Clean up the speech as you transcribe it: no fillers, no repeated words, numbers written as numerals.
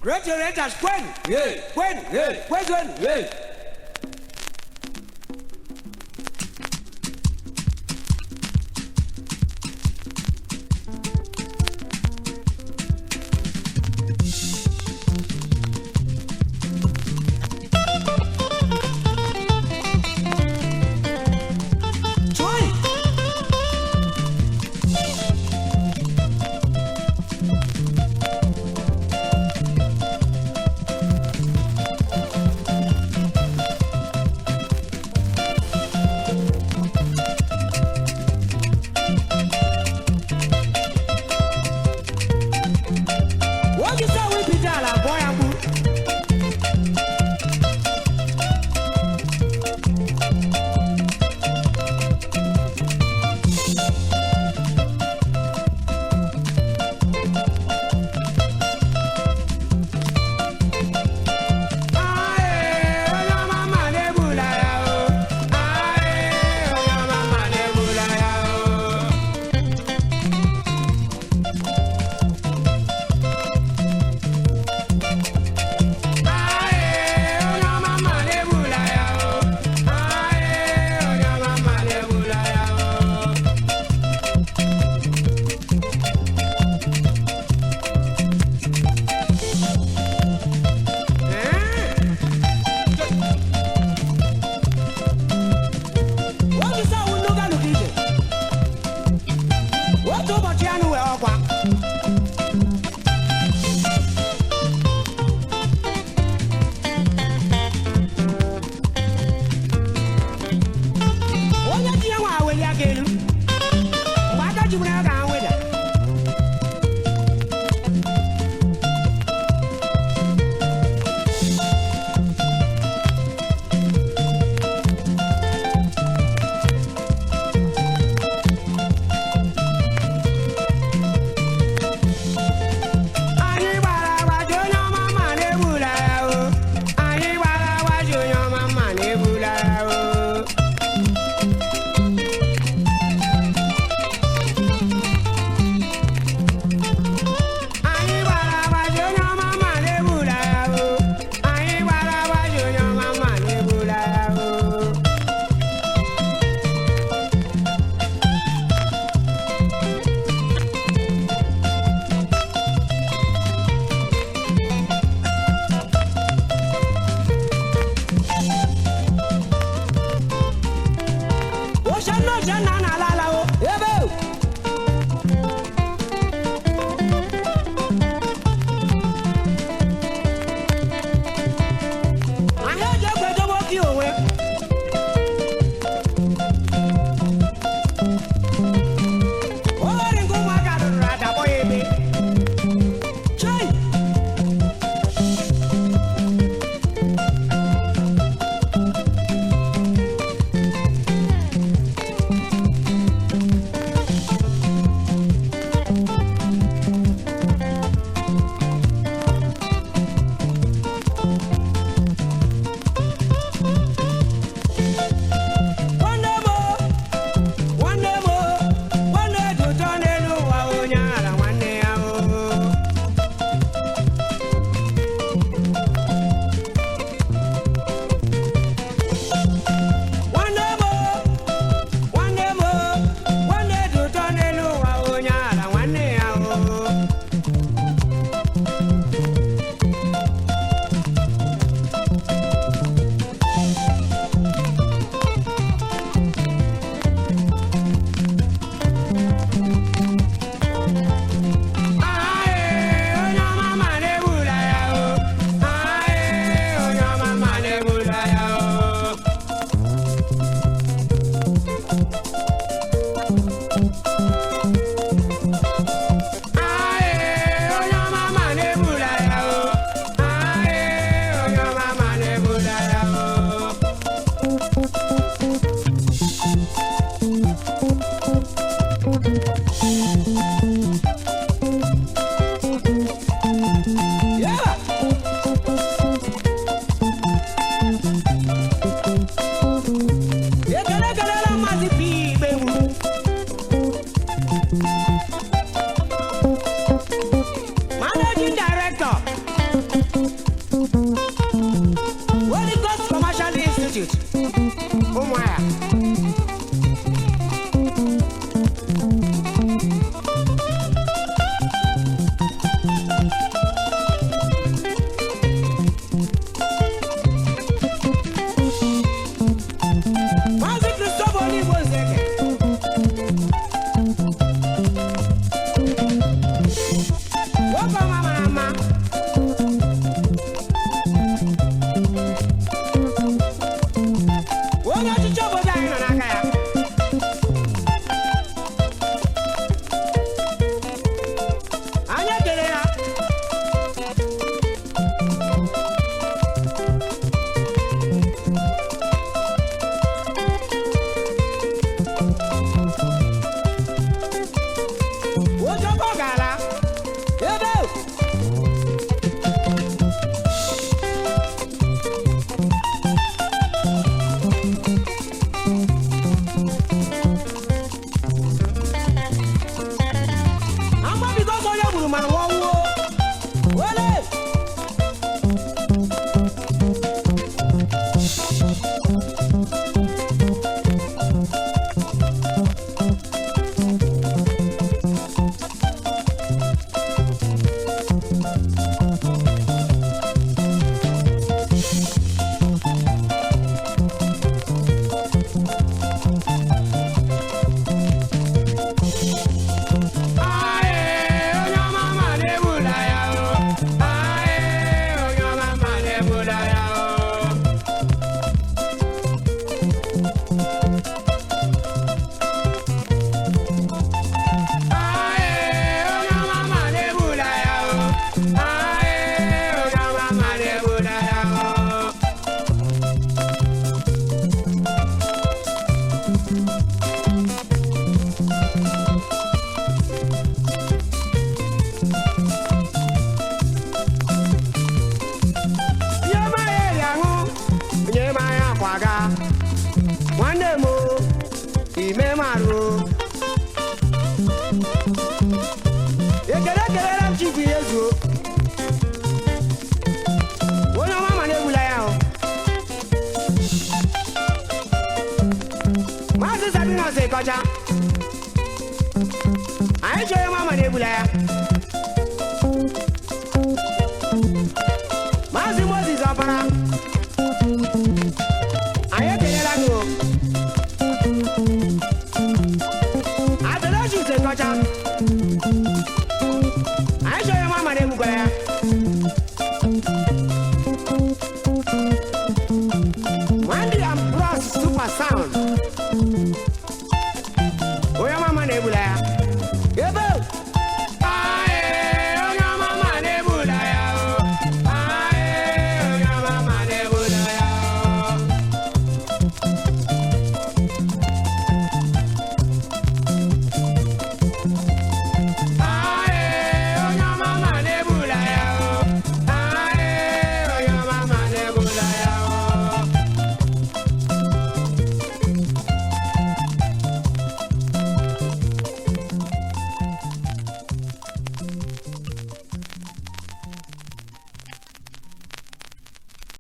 Great Orientals kwenu, kwenu, kwezuenu! Choi! Ọma mara mma. Onye ọchịchị obodo anyị nọ n'aka ya. Anyị ekele ya. Ojoko gara ebe. Amabigo ọsọ onye gburu ma nwụọ nwụọ ole. Ae, onye ọma ma na-egbula ya o. Ae, onye ọma ma na-egbula ya o. Ae, onye ọma ma na-egbula ya o. Ae, onye ọma ma na-egbula ya o. Nye m anya eri ahụ, nye m anya akwaga. Nwanne m o, ime m arụ o. Ekele kelere m Chifu ihe zuo. Onye ọma ma na-egbula ya o. Maazị Sabinus Ịkọcha. Anyị chọrọ onye ọma ma na-egbula ya.